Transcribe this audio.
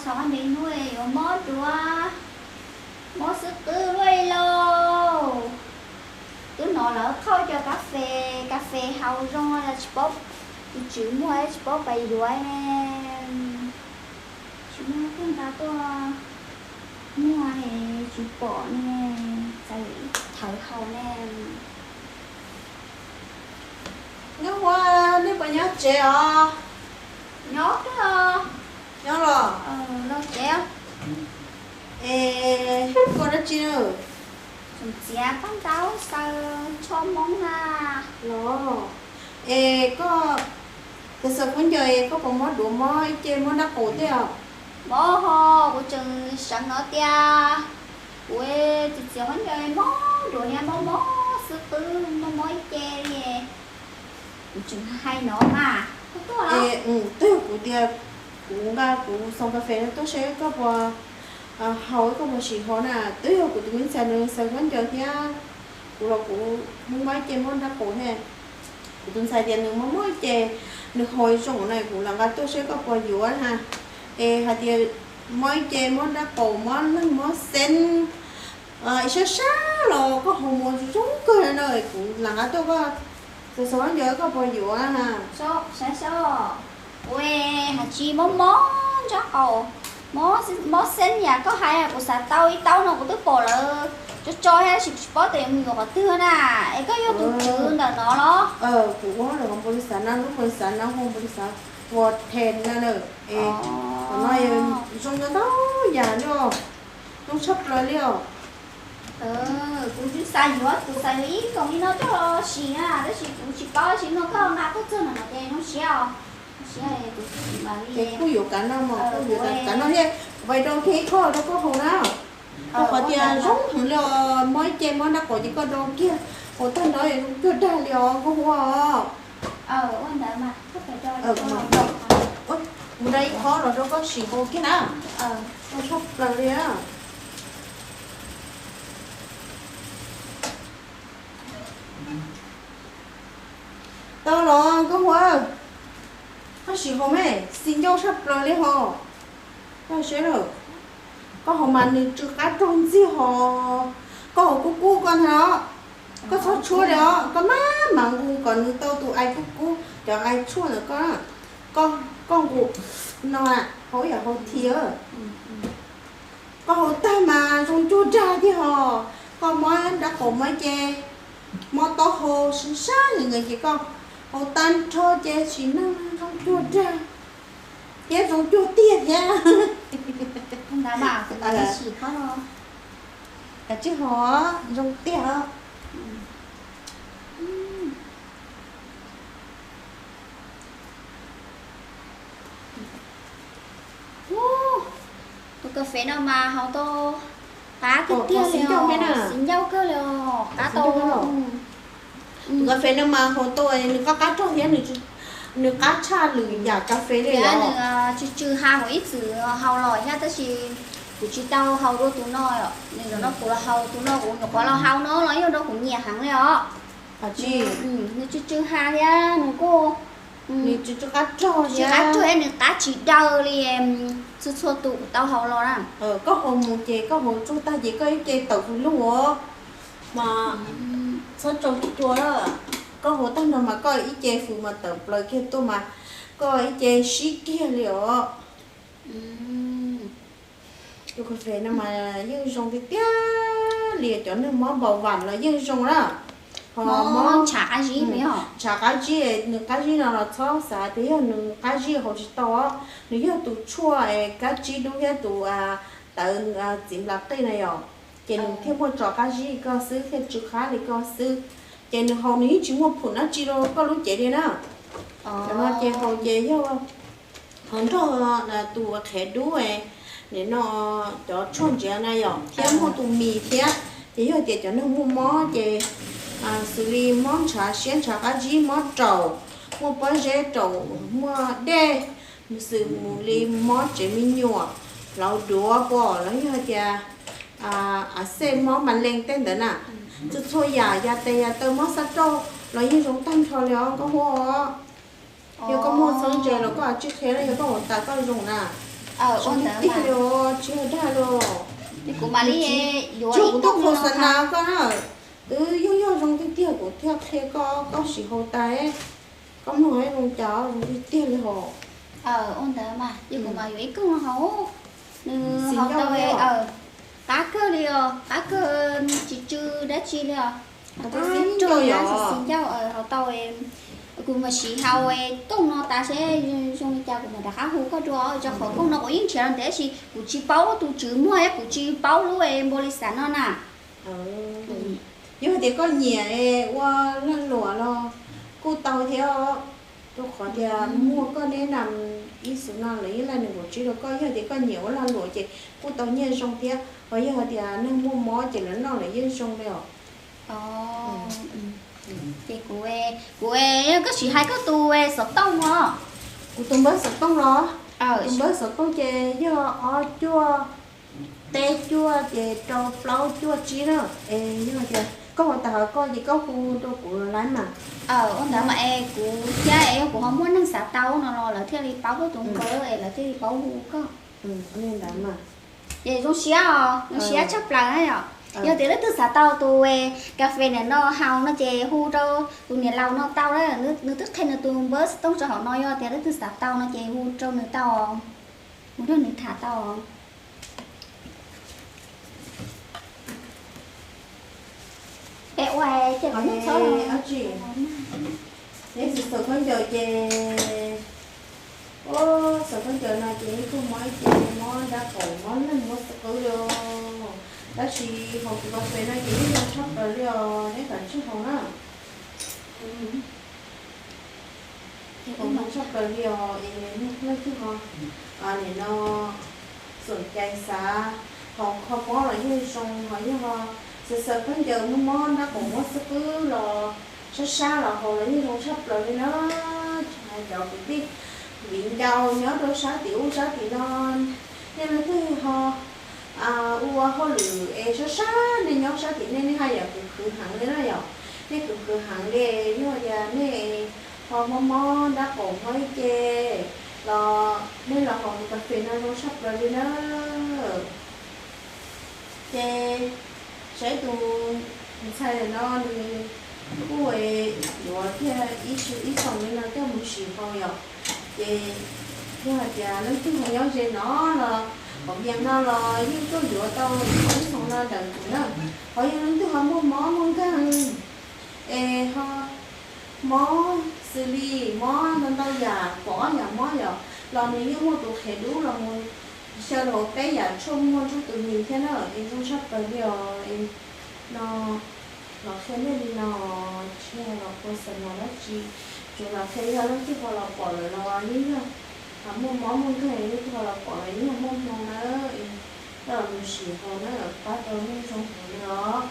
Hnub no yuav mob duav, mob xub qwb luaj li lauj. Twb hnov lawv qhauj cov kas fes, kas fes haus zoo los tsis paub, tus tswv muag tsis paub pais yuav ne. Tsis muaj koj nqa tuaj muag tsis pom ne, txais ib thawv haus ne. Nyob ua, nej puas nyob tsev os? Nyob kawg. Nyob los? Los tsev. Es koj dab tsi na? Tseem txiav paj ntaub xaws tsho moob na. Los, es koj, koj xaws khaub ncaws es koj puas mob duav mob ib ce mob nrab qaum tej os? Mob ho, kuv tseem seev no tias kuv txiav txiav khaub ncaws mob duav thiab mob mob xub qwb mob mob ib ce li. Kuv tseem hais no mas koj tuaj los? Twb yog kuv tias kuv nqa kuv xoo kas fes no tuaj seb koj puas haus, koj puas sim haus na. Twb yog kuv tus me ntxhais nws xaws khaub ncaws thiab kuv los kuv mob mob ib ce mob nrab qaum thiab. Kuv tus ntxhais tias nws mob mob ib ce, nws haus zoo na, kuv lam nqa tuaj seb koj puas yuav na. Es hais tias mob ib ce mob nrab qaum mob leeg mob xeeb, ib sab sab los koj haus mus zoo kawg na, kuv lam nqa tuaj koj, xaws xaws khaub ncaws koj puas yuav na. Saib saib, kuv hais tsis mob mob nrab qaum, mob xeeb yam koj hais, kuv xav tau ib taub no kuv twb pom lawv tso tso thiab tsis paub tias yuav mus yuav qhov twg na. Es koj yog tus tswv ntawm no los? Kuv ua lawm npaum li xav na, lub npaum li xav na, hu npaum li xav, ua them na na. Es qhov no zoo ntau ntau yam li os, zoo tshaj plaws li os. Kuv twb xav yuav, kuv xav yuav ib koom li no coj los sim na, tab sis kuv tsis paub, tab sis no koj nqa tuaj txog no ces zoo siab os. Ces kuj yuav kav no mas, kuj yuav kav no thiab, kuv pais do kiag ib khob rau koj haus na. Rau qhov tias zoo heev li os, mob ib ce mob nrab qaum ces koj do kiag, haus tag nrho zoo cuag dag li os koj hu os. Mus da ib khob los rau koj sim haus kiag na. Tshaj plaws li. Tau los koj hu, koj sim haus me, xis ncauj tshaj plaws li hos. Koj saib lawm, koj haus mas nws tsw qab rog ntxiag hos. Koj haus kub kub koj ntag os, koj txhob tshuab li os, koj maj mam nqus kom nws tau tus ais kub kub, cov ais tshuaj ntawm koj, koj nqus no, haus ib yam haus thi. Koj haus tag mas zoo cuag dag tiag hos. Koj mob nrab qaum mob ce, mob taub hau sab sab nws ces koj haus tag nrho ces sim neej zoo cuag dag thiab zoo cuag tiag thiab. Kav tsij haus, zoo tiag os. Tus kas fes no mas haus tau qab tiag tiag li, xis ncauj kawg li os, qab tau. Tus kas fes no mas haus tau, nws qab qab rog thiab, nws qab tshaj lwm yam kas fes li os. Nws tsw tsw ha, kuv ib txwm haus los thiab tab sis kuv tsis tau haus dua tus no. Nws zaum no kuv los haus tus no, kuv nyuam qhuav los haus no los yog rau kuv nyiam heev li os. Nws tsw tsw ha thiab nws kuj, nws tsw tsw qab rog thiab, nws qab tsis daw li txhua txhua tus kuv tau haus los na. Koj haus mus ces koj haus tsuag tag ces koj ib ce tawm hws lug os, mas txhob tso cua. Koj haus tag nrho mas koj ib ce hws mas tawm plaws kiag tuaj mas koj ib ce sib kiag li os. Tus kas fes no mas yeej zoo tiag tiag li, cov neeg mob npau vam los yeej zoo na. Ho mob ntshav qab zib, ntshav qab zib, nws qab zib no los txhob xav tias yog nws qab zib haus tsis tau, nws yog tus tshuaj kab tsib dub thiab tus tawv txiv nplas qij na yom, ces nws thiaj muaj tso qab zib koj xwb thiaj tsw qab li koj xwb. Ces nws haus nws yeej tsis muaj phum dab tsi rau koj lub cev li na. Cov no ces haus ces yog haus nrog tus qhiav dub, nim no cov tshuaj ntsiav na yom, thiab muaj tus mis thiab. Ces yog tias cov neeg muaj mob ces xws li mob ntshav siab ntshav qab zib, mob raum, muaj pob zeb raum, muaj dej, xws mus li mob tsev me nyuam, hlauv duav pom los yog tias a xej mob mas leej tej ntawd na, txhua txhua yam ya tes ya taw mob xab rauj los yeej zoo tag nrho li os koj hu os. Yog koj muaj txheeb ze los koj tsij qhia na, yog koj haus tas koj zoo na. Ua ntawd tiag li, tsis dag li. Kuv mam li yuav ib tug los hais koj na. Twb yog yog zoo tiag tiag kuv thiaj qhia koj, koj sim haus tas, koj mloog zoo cas zoo tiag tiag li hos. Ua ntawd mas ces kuv mam yuav ib koog los hauv. Nws haus tau qab kawg li os, qab kawg, tsis tsw dab tsi li os. Qab rog xis ncauj, haus tau. Kuv mam sim haus kooj no tas seb zoo li cas kuv mam rov qab hu koj dua, rau qhov kooj no kuv yeej nrhiav los ntev tab sis kuv tsis paub tus tswv muag thiab kuv tsis paub lub npaus lis xas no na. Yog hais tias koj nyiam ua lag luam los kuj tau thiab, rau qhov tias muaj koj neb nam ib xus no lawv yeej laij nees nkaum tsib rau koj. Yog tias koj nyiam ua lag luam ces kuj tau nyiaj zoo thiab, ho yog hais tias neeg muaj mob ces lawv noj lawv yeej zoo li os. Ces kuv, kuv, yog koj sim hais koj tus xov tooj os. Kuv tus npawb xov tooj los? Tus npawb xov tooj ces yog ob cuaj, peb cuaj ces rau plaub cuaj tsib na. Es yog tias koj ua tag hov koj ces koj hu rau kuv laiv mas. Ua ntawd mas es kuv thiab es yog kuv ho muaj neeg xav tau no los lawv thiaj li paub koj tus npawb es lawv thiaj li paub hu koj. Li ntawd mas. Ces zoo siab os, zoo siab tshaj plaws na yom. Yog tias leej twg xav tau tus kas fes ntawm no haus no ces hu rau tus niam laus no tau na, nws twb qhia nws tus npawb xov tooj rau hauv no, yog tias leej twg xav tau no ces hu rau nws tau, hu nrog nws tham tau. Peb ua ces neb xav xaws khaub ncaws ces, xaws khaub ncaws no ces yeej kuj mob ib ce, mob nrab qaum, mob leeg, mob xub qwb li. Tab sis hauv kuv kas fes no ces yeej zoo tshaj plaws li os, neb kav tsij haus na. Yeej zoo tshaj plaws li os, es leej twg ho, nim no xom cai xav haus kho mob los yeej zoo, ho yog xaws xaws khaub ncaws mob mob nrab qaum mob xub qwb los sab sab los haus los yeej zoo tshaj plaws li na. Tsis hais cov kwv tij viv ncaus nyob rau sab tim ub sab tim no, nej leej twg ho ua hauj lwm es sab sab nej nyob sab tim nej, nej haj yam khwv khwv heev li na yom. Nej khwv khwv heev li, yog tias nej ho mob mob nrab qaum mob ib ce los nej los haus tus kas fes no zoo tshaj plaws li na. Ces saib tus ntxhais no nws kuj yuav kiag ib xyoos li no coj mus sim haus yom. Ces yog hais tias leej twg ho nyob ze no los hauv Vias no los yeej tuaj yuav tau ib xyoos no ntawm kuv na. Ho yog leej twg ho muaj mob muaj nkeeg es ho mob xws li mob ntau ntau yam, pom ob yam mob yom, los nws yeej muaj tus qhiav dub los mus xyaw rau hauv peb yam tshuaj muag nrog tus mis thiab na, es zoo tshaj plaws li os. No los qhia nej li no, tsis yog los ua xav mas dab tsi, tsuas los qhia yog leej twg ho los pom lawm los yeej yog muaj mob muaj nkeeg, leej twg ho los pom lawm yeej yog muaj hmoo na, es coj los mus sim haus na, pab tau nej zoo heev li os.